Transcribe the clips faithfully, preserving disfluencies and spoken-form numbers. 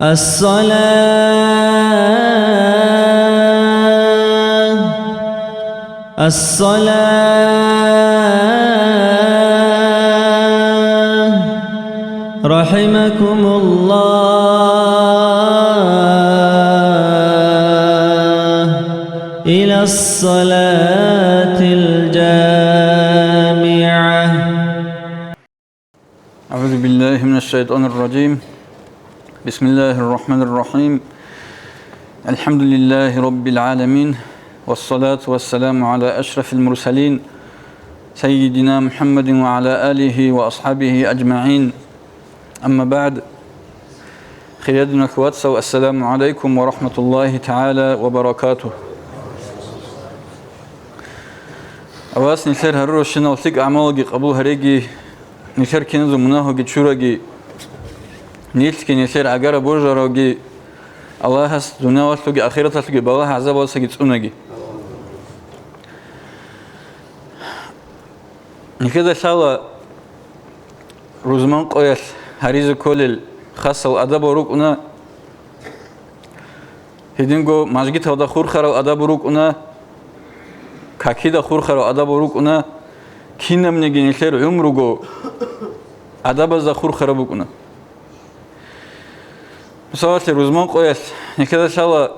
الصلاة، الصلاة، رحمكم الله، إلى الصلاة الجامعة. أعوذ بالله من الشيطان الرجيم. بسم الله الرحمن الرحيم. الحمد لله رب العالمين. والصلاة والسلام على أشرف المرسلين سيدنا محمد وعلى آله وأصحابه أجمعين. أما بعد. Хириял динул вацал, ассаламу гӀалайкум ва рахӀматуллагьи тагӀала ва баракатугь. Вас нилъер гьарурал щинал лъикӀ гӀамалги къабул гьареги, нилъер киназул мунагьалги чураги, нилъги нилъер гӀагара божаралги Аллагьас дуниялалъулги ахираталъулги балагь-гӀазабалдасаги цӀунаги. Нилъеда лъала рузман къоялъ гьаризе кколел хасал адабал рукӀуна, гьединго мажгиталда хурхарал адаб рукӀуна, какида хурхарал адаб рукӀуна, кинабниги нилъер гӀумруго адабазда хурхараб букӀуна. Мисалалъе, рузман къоялъ нилъеда лъала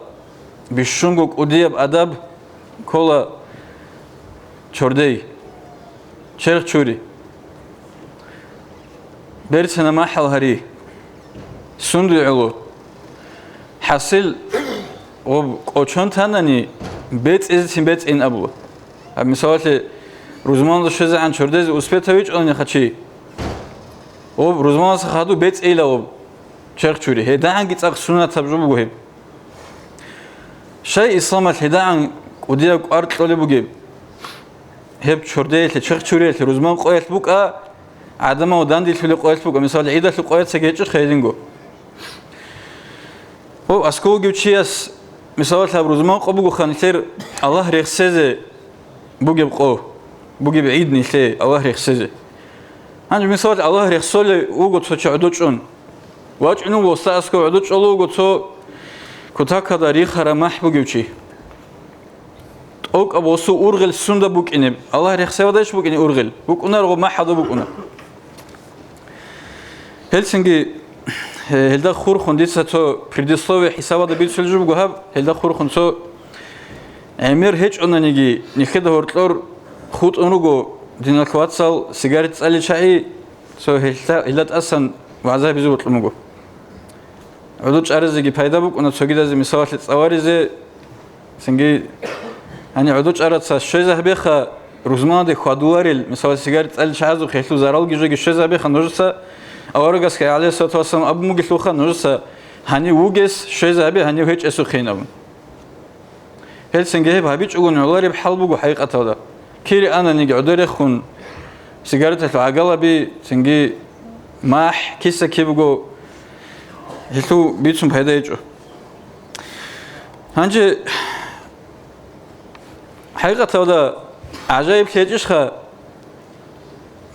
бищунго кӀудияб адаб ккола чордей, черх чури. Берцина махӀал гьари, сундуй гӀоло. ХӀасил, гъоб кӀочон танани, бецӀизецин бецӀин абула. Гьаб, мисалалъе, рузманалда щвезегӀан чордезе успетав вичӀони хъачи, гъоб рузманалдаса хадуб бецӀейила гъоб черх чури. ГьедагӀанги цӀакъ суннатаб жо буго гьеб. Щай исламалъ гьедагӀан кӀудияб кӀвар кьолеб бугеб? Гьеб чордеялъе, черх чуриялъе, рузман къоялъ букӀа, гӀадамал данделъулеб къоялъ букӀа, мисал, гӀидалъул къояцаги гьечӀо хъайилинго. Гьев аскӀов вугев чияс, мисалалъ, гьаб рузман къо бугоха нилъер Аллагь рехсезе бугеб къо, бугеб гӀид нилъее Аллагь рехсезе. Гьанже, мисалалъ, Аллагь рехсолев вуго цо чи гӀодов чӀун. ВачӀун вуго, саасго гӀодов чӀолев вуго цо кутакалда рихараб махӀ бугев чи. ТӀокӀаб гъосул ургъел сунда букӀинеб? Аллагь рехсевадайищ букӀине ургъел? БукӀунарого махӀалда букӀуна. Гьелцинги, э, гьелда хурхун дица цо предисловие хӀисабалда бицулеб жо буго гьаб, гьелда хурхун цо гӀемер гьечӀонаниги, нилъеда гьоркьор хутӀун руго диналъ вацал сигарет цӀалел чагӀи, цо гьелда, гьелда тӀасан вагӀза гьабизе бокьун буго. ГӀодов чӀаризеги пайда букӀуна, цогидазе мисалалъе цӀаларизе, цинги, гьаниб гӀодов чӀараца щвезе гьабеха, рузманалде хьвадуларел, мисалалъе, сигарет цӀалел чагӀазухъе гьелъул заралги жоги щвезе гьабеха нужеца, аварагасги, гӀалайгьиссалату вассалам, абун бугелъулха нужеца, гьанив вугес щвезе гьабе, гьанив гьечӀесухъейин абун. Гьелцинги гьеб гьабичӀого гӀолареб хӀал буго хӀакъикъаталда. Кири ананиги гӀодорехун, сигареталъул гӀагалаби, цинги махӀ, киса киб буго, гьелъул бицун пайда гьечӀо. Гьанже хӀакъикъаталда гӀажаиблъи гьечӀищха?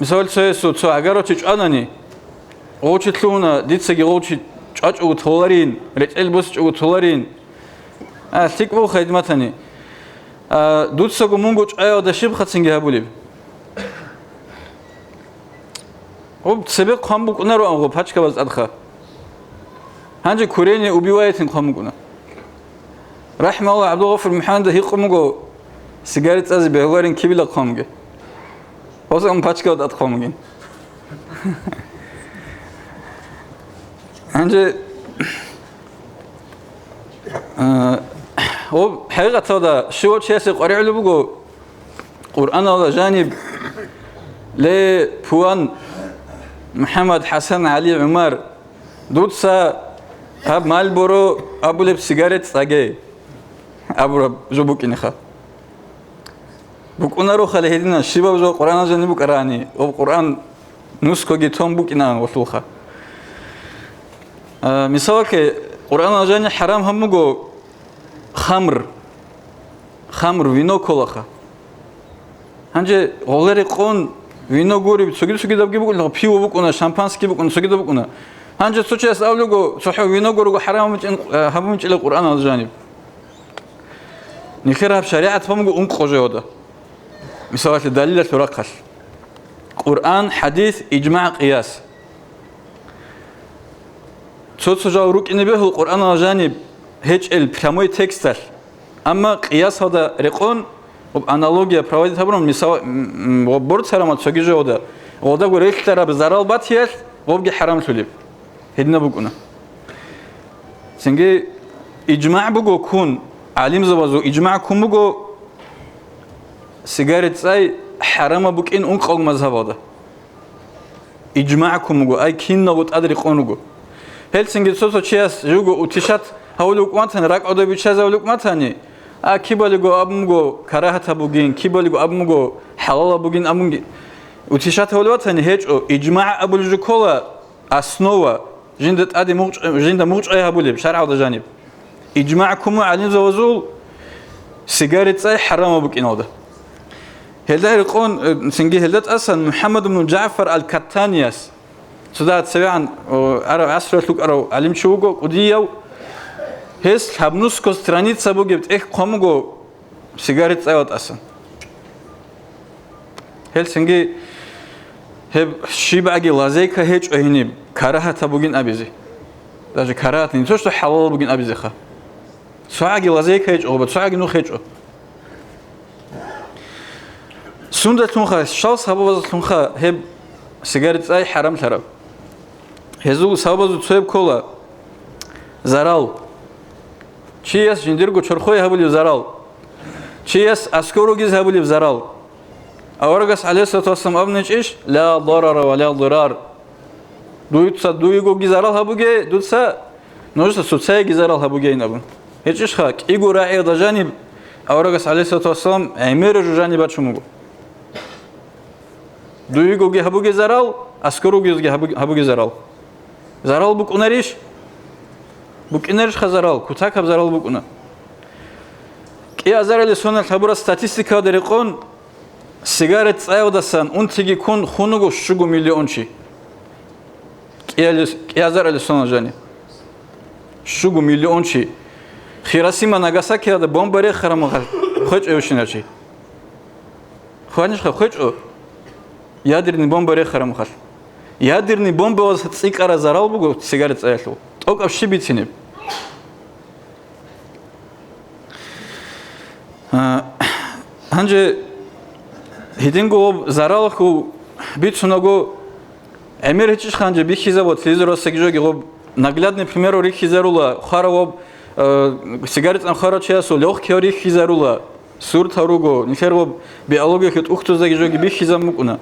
Мисал, цоясул цо гӀагарав чи чӀванани, гъов чи лъугьуна, дицаги гъов чи чӀвачӀого толарин, рекӀел босичӀого толарин. А, лъикӀ буго хадиматани. А, дуцаго мунго чӀваялда щиб хъацинги гьабулеб? Гъоб цебе хъван букӀунароан гъоб пачкабаз тӀадха. Гьанже курение убиваетин хъван букӀуна. РахӀимагьуллагь, ГӀабдулгъафур МухӀаммадида гьикъун буго, сигарет цӀазе бегьуларин кибила хъван бугеб? Гъоза ун пачкал тӀад хъван бугин. Гьанже, а, гъоб хӀакъикъаталда щивав чиясе къваригӀулеб буго, Къуръаналда жаниб: «Ле, пулан, МухӀаммад, ХӀасан, ГӀали, ГӀумар, дуца гьаб Мальборо абулеб сигарет цӀаге», — абураб жо букӀинеха. БукӀунаро хали гьедина, щибаб жо Къуръаналда жаниб букӀарани, ва Къуръан нускоги тон букӀинаан гъолъулха. А, мисалалъе, Къуръаналда жани хӀарам гьаб буго хамр. Хамр, вино кколаха. Гьанже гъоле рекъон вино гуреб, цоги-цогидабги букӀуна, пиво букӀуна, шампанский букӀуна, цогидаб букӀуна. Гьанже цо чияс абулего, цохӀо вино гурого хӀарам гьабунчӀин-, э, гьабунчӀила Къуръаналда жаниб. Нилъер гьаб шаригӀат бамго ункъо жо гьода. Мисалалъе, далилалъул рахъалъ. Къуръан, хӀадис, иджмагӀ, къияс. Цо-цо жал рукӀине бегьул Къуръаналда жаниб гьечӀел прямой тексталъ. Амма къиясалда рекъон, ва аналогия проводить гьабурун, мисал, м, м, ва борцарамал цоги жавада, гъодаго релълъараб зарал батиялъ гъобги хӀарамлъулеб. Гьединаб букӀуна. Цинги иджмагӀ буго ккун, гӀалимзабазул иджмагӀ ккун буго, сигарет цӀай хӀарамаб букӀин ункъав мазгьабалда. ИджмагӀ ккун буго, ай киналго тӀад рекъон руго. Гьелцинги цо-цо чияс живго утешат гьавулев вукӀун ватани, ракӀ гӀодобиччазе гьавулев вукӀун ватани, а, кибалиго абун буго карагьатаб бугин, кибалиго абун буго хӀалалаб бугин абунги. Утешат гьавулев ватани гьечӀо, иджмагӀ абулеб жо ккола основа, жинда тӀаде мугъчӀ-, жинда мугъчӀвай гьабулеб шаргӀалда жаниб. ИджмагӀ ккун буго гӀалимзабазул сигарет цӀай хӀарамаб букӀиналда. Гьелда рекъон, э, цинги гьелда тӀасан МухӀаммад ибн ЖагӀфар ал-Каттанияс, цо дагьа цевегӀан, о, араб гӀасруялъ вукӀарав гӀалимчи вуго, кӀудияв, гьес гьаб нусго страница бугеб тӀехь хъван буго сигарет цӀайал тӀасан. Гьелцинги гьеб щибгӀаги лазейка гьечӀо гьениб, карагьатаб бугин абизе. Даже карагьат не то, что хӀалал бугин абизеха. ЦогӀаги лазейка гьечӀо, гъоба, цогӀаги нух гьечӀо. Сундалъунха, щал сабабазлъунха гьеб сигарет цӀай хӀарамлъараб? Гьезул сабабазул цояб ккола зарал. Чияс жиндирго чорхое гьабулеб зарал. Чияс аскӀор ругез гьабулеб зарал. Аварагас, гӀалейхиссалату вассалам, абунечӀищ: «Ла дарара ва ла дирар». Дуца дуегоги зарал гьабуге, дуца нужеца цоцаеги зарал гьабугейин абун. ГьечӀищха, кӀиго рагӀиялда жаниб аварагас, гӀалейхиссалату вассалам, гӀемераб жо жаниб бачун буго. Дуегоги гьабуге зарал, аскӀор ругезги гьабу-, гьабуге зарал. Зарал букӀунарищ? БукӀинарищха зарал? Кутакаб зарал букӀуна. КӀиазарали соналъ гьабураб статистикалда рекъон, сигарет цӀаялдасан унтиги ккун хун вуго щуго миллион чи. КӀиялес-, кӀиазарали соналъ жани. Щуго миллион чи. Хиросима, Нагасакиялда бомба рехараб мехалъ хвечӀевщинав чи. Хванишха хвечӀо? Ядерный бомба рехараб мехалъ. Ядерный бомбаялдаса цӀикӀкӀараб зарал буго сигарет цӀаялъул. ТӀокӀаб щиб бицинеб? А, гьанже гьединго гъоб заралахъул бицунаго, гӀемер гьечӀищ гьанже бихьизабула, телевизоралдасаги жоги гъоб наглядный примерал рихьизарула, хварав гъоб, э, сигарет цӀан хварав чиясул лёгкиял рихьизарула, суртал руго, нилъер гъоб биологиялъул тӀухьдуздаги жоги бихьизабун букӀуна.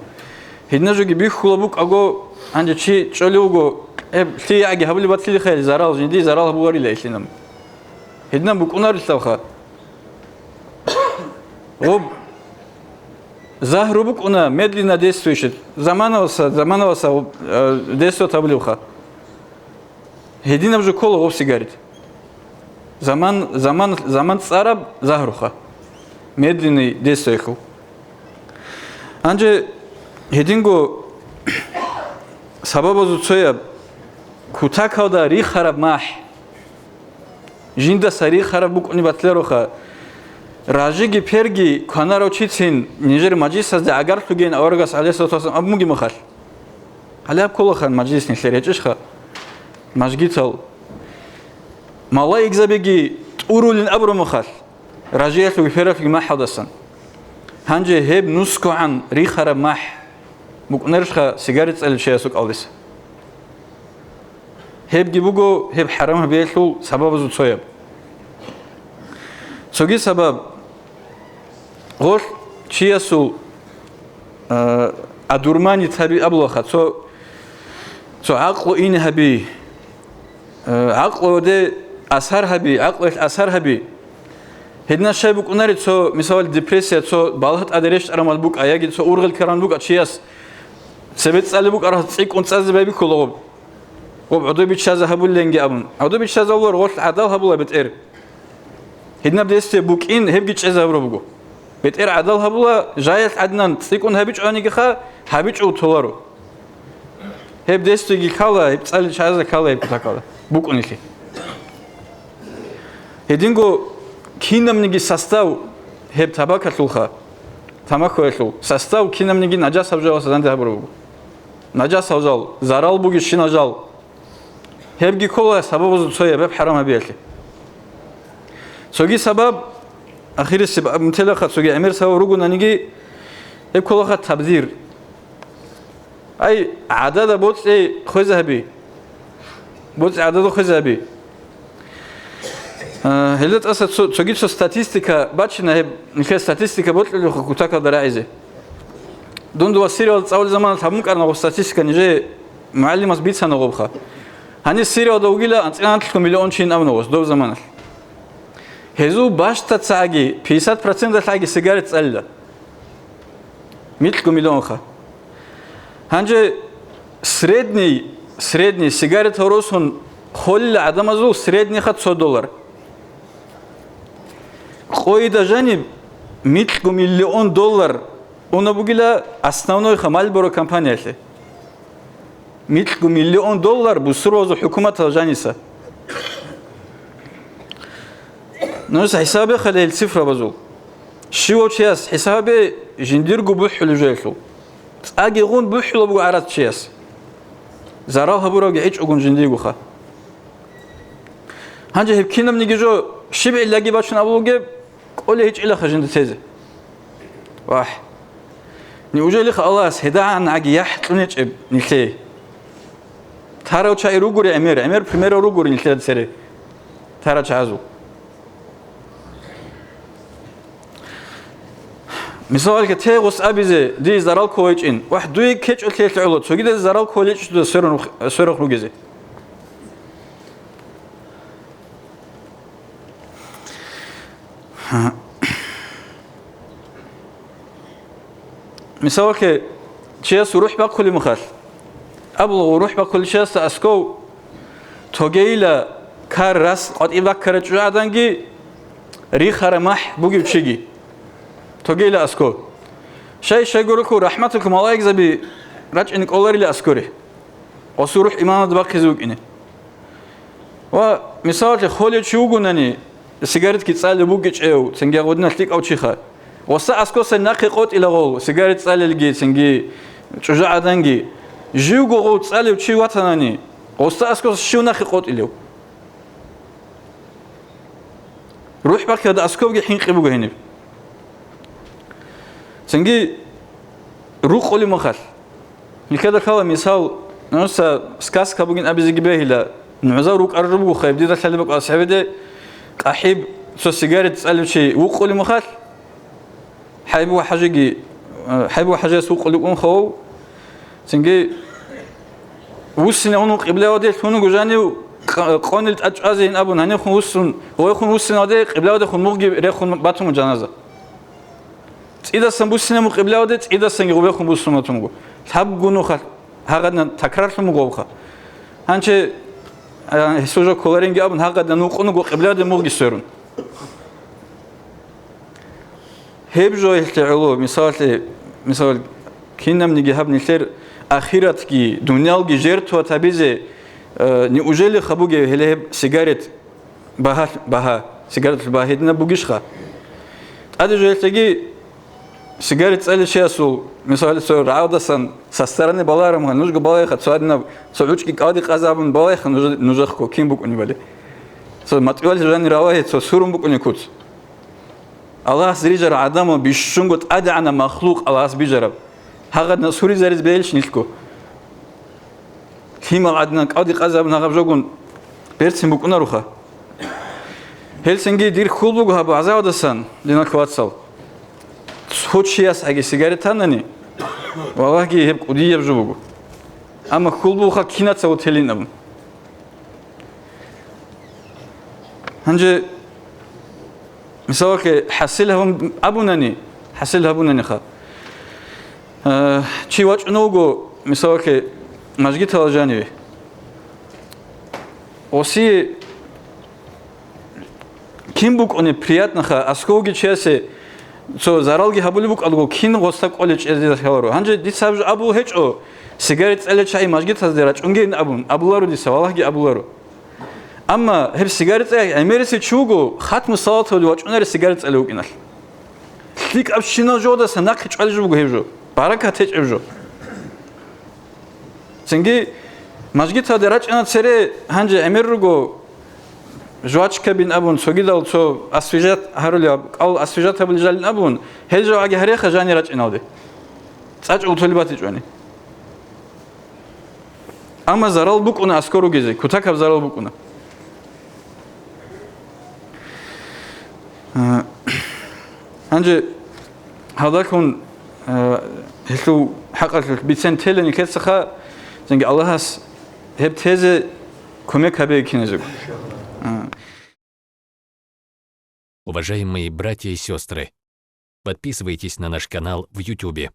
Гьедина жоги бихьула букӀаго, гьанже чи чӀолев вуго, гьеб лъиягӀаги гьабулеб батилихъайил зарал, жиндие зарал гьабуларила илъинаб. Гьединаб букӀунарилъалха. Гъоб загьру букӀуна медленно действующий, заманалъа, заманалъа, э, действовать гьабулевха. Гьединаб жо ккола гъоб сигарет. Заман, заман, заман цӀараб загьруха. Медленный действующий. Гьанже гьединго сабабазул цояб, кутакалда рихараб махӀ. Жиндаса рихараб букӀунеб батилароха, ражиги перги кванарав чицин нижер мажлисазде гӀагарлъугейин аварагас, гӀалейхиссалату вассалам, абун бугеб мехалъ. Гьале гьаб кколаха мажлис нилъер, гьечӀищха? Мажгитал. Малаикзабиги тӀурулин абураб мехалъ, ражиялъуги пералъуги махӀалдасан. Гьанже гьеб нусгогӀан рихараб махӀ букӀунарищха сигарет цӀалев чиясул кӀалдиса? Гьебги буго гьеб хӀарам гьабиялъул сабабазул цояб. Цоги сабаб, гъолъ чиясул, а, одурманить гьаби абулаха, цо, цо гӀакълу ине гьаби, а, гӀакълуде асар гьаби, гӀакълуялъ асар гьаби. Гьединаб щай букӀунари, цо, мисал, депрессия, цо балагь тӀаде рещтӀараб мехалъ букӀа, яги цо ургъел ккараб мехалъ букӀа чияс, цебе цӀалеб букӀараб цӀикӀкӀун цӀазе байбихьула гъоб. Гъоб гӀодобиччазе гьабулелинги абун. ГӀодобиччазе абулар гъолъ гӀадал гьабула бетӀер. Гьединаб действие букӀин, гьебги чӀезе гьабураб буго. БетӀер гӀадал гьабула, жаялъ гӀадинан цӀикӀкӀун гьабичӀо гьанигиха, гьабичӀо толаро. Гьеб десдеги ккала, гьеб цӀали чагӀазда ккала, гьеб кутакалда букӀунелъи. Гьединго кинабниги состав гьеб табакалъулха, тамахьалъул состав кинабниги нажас гьаб жоялъ данде гьабураб буго. Нажас гьаб жал, зарал бугищина жал. Гьебги ккола сабабазул цояб, гьеб хӀарам гьабиялъе. Цоги сабаб, ахирисеб абун телаха, цоги гӀемер сабаб ругонаниги, гьеб кколаха табзир. Ай, гӀадада боцӀи хвезе гьаби. БоцӀи гӀадада хвезе гьаби. А, гьелда тӀаса цо-, цоги цо статистика бачина, гьеб нилъер статистика бокьулевха кутакалда рагӀизе. Дун дова Сириялда цӀалулеб заманалъ гьабун ккарна гъоб статистика, нижее мугӀалимас бицана гъобха. Гьанир Сириялда вугила анцӀила анлъго миллион чи ин абуна гъос доб заманалъ. Гьезул бащдабцагӀаги, пятьдесят проценталъагӀаги сигарет цӀалила. Микьго миллионха. Гьанже средний, средний сигарет гьоросун холила гӀадамазул среднийха цо доллар. Къойда жаниб микьго миллион доллар уна бугила основнойха Marlboro компаниялъе. Микьго миллион доллар бусурбабазул хӀукуматалъ жаниса. Нуж хӀисабе хъалил цифрабазул. Щивав чияс хӀисабе жиндирго бухӀулеб жоялъул. ЦӀаги гъун бухӀула буго гӀарац чияс. Зарал гьабуравги гьечӀогун жиндиргоха. Гьанже гьеб кинабниги жо щиб гӀиллаги бачун абулеб, кӀолей гьечӀилаха жинда тезе. Вагь. Неужели Аллагьас гьедагӀанагӀаги яхӀ кьунечӀеб нилъее? Тарав чагӀи ругури гӀемер, гӀемер примерал ругури нилъеда цере тарав чагӀазул. Мисалалъе, те гъос абизе, дие зарал кколечӀин, вагь, дуе ккечӀолъиялъе гӀоло, цогидаз зарал кколечӀо дуда сверун-, сверухъ ругезе. Мисалалъе, чияс рухӀ бахъулеб мехалъ, абула, рухӀ бахъулев чиясда асков тогейила кар рас къватӀибе баккарай чӀужугӀаданги рихараб махӀ бугев чиги. Тогейила асков. Щай-щай гурелъул рахӀматулъ малаикзаби рачӀине кӀоларила аскоре. Гъосул рухӀ иманалда бахъизе вукӀине. Ва, мисалалъе, холев чи вугонани, сигаретги цӀалев бугечӀев, цинги гъодинал лъикӀав чиха. Гъоса аскоса нахъе къотӀила гъов, сигарет цӀалелги, цинги чӀужугӀаданги. Живго гъов цӀалев чи ватанани, гъоса аскоса щив нахъе къотӀилев? РухӀ бахъиялда аскобги хӀинкъи буго гьениб. Цинги рукъулеб мехалъ. Нилъеда лъала мисал, нуса сказка бугин абизеги бегьила, нугӀза рукӀараб буго хайб дида лъалеб бакӀ асхӀабиде, къахӀиб цо сигарет цӀалев чи вукъулеб мехалъ, ХӀайбу ва ХӀажиги, э, ХӀайбу ва ХӀажияс вукъулев ун хавав. Цинги вуссине гьунул къиблаялде лъуного жанив къ-, къонил тӀад чӀвазейин абун, гьанихун вуссун, гъойхун вуссиналде къиблаялдехун мугъги рехун батун жаназа. ЦӀидасан буссине мун къиблаялде, цӀидасанги гъубехун буссун батун буго. Лъабго нуха гьагъадна такрарлъун буго гъобха. Гьанчи, э, гьесул жо кколаринги абун, гьагъадна нукъун буго къиблаялде мугъги сверун. Гьеб жо гьелъе гӀоло, мисалалъе, мисал, кинабниги гьаб нилъер ахиратги, дуниялги жертват гьабизе, э, неужели хабуге гьеле гьеб сигарет багьа, багьа, сигареталъул багьа гьединаб бугищха? ТӀаде жо гьелъеги сигарет цӀалев чиясул, мисалалъе, цо рагӀалдасан со стороны балараб мехалъ, нужго балайха, цо гьадинаб, цо гӀучӀги кӀалди къазабун балайха нуж-, нужехъго кин букӀунебали. Цо матӀуялъе жанир ралагье, цо сурун букӀуне куц. Аллагьас рижарал гӀадамал бищунго тӀадегӀанаб махлукъ Аллагьас бижараб. Гьагъадна суризариз бегьилищ нилъго? Лъимал гӀадинан кӀалди къазабун гьагъаб жогун берцин букӀунаруха. Гьелсинги дир хьул буго гьаб гӀазабалдасан, диналъ вацал. Цо чиясгӀаги сигарет танани, валлагьги, гьеб кӀудияб жо буго. Амма хьул бугоха кинаца вутелин абун. Гьанже, мисалалъе, хӀасил гьабун абунани, хӀасил гьабунаниха. Э, чи вачӀун вуго, мисалалъе, мажгиталда жаниве. Гъосие кин букӀунеб приятноха, аскӀовги чиясе цо заралги гьабулеб букӀалго, кин гъоста кӀолей чӀезде лъаларо. Гьанже дица гьаб жо абулеб гьечӀо, Сигарет цӀалел чагӀи мажгитазде рачӀунгейин абун абуларо дица, валагьги абуларо. Амма гьеб сигарет цӀалев гӀемерисев чи вуго, хатму салаталде вачӀунаре сигарет цӀалев вукӀиналъ. ЛъикӀабщинал жодаса нахъе чӀвалеб жо буго гьеб жо, баракат гьечӀеб жо. Цинги мажгиталде рачӀана цере, гьанже гӀемер руго, жвачкабин абун, цогидал цо освежат гьарулеб, кӀал освежат гьабулел жалин абун, гьел жо гьаги гьареха жани рачӀиналде. ЦӀачӀул толеб батичӀони. Амма зарал букӀуна аскӀор ругезе, кутакаб зарал букӀуна. А, гьанже гьалдалъун, а, гьелъул хӀакъалъулъ бицен телани кецаха, цинги Аллагьас гьеб тезе кумек гьабеги киназего. А. Уважаемые братья и сестры, подписывайтесь на наш канал в Ютубе.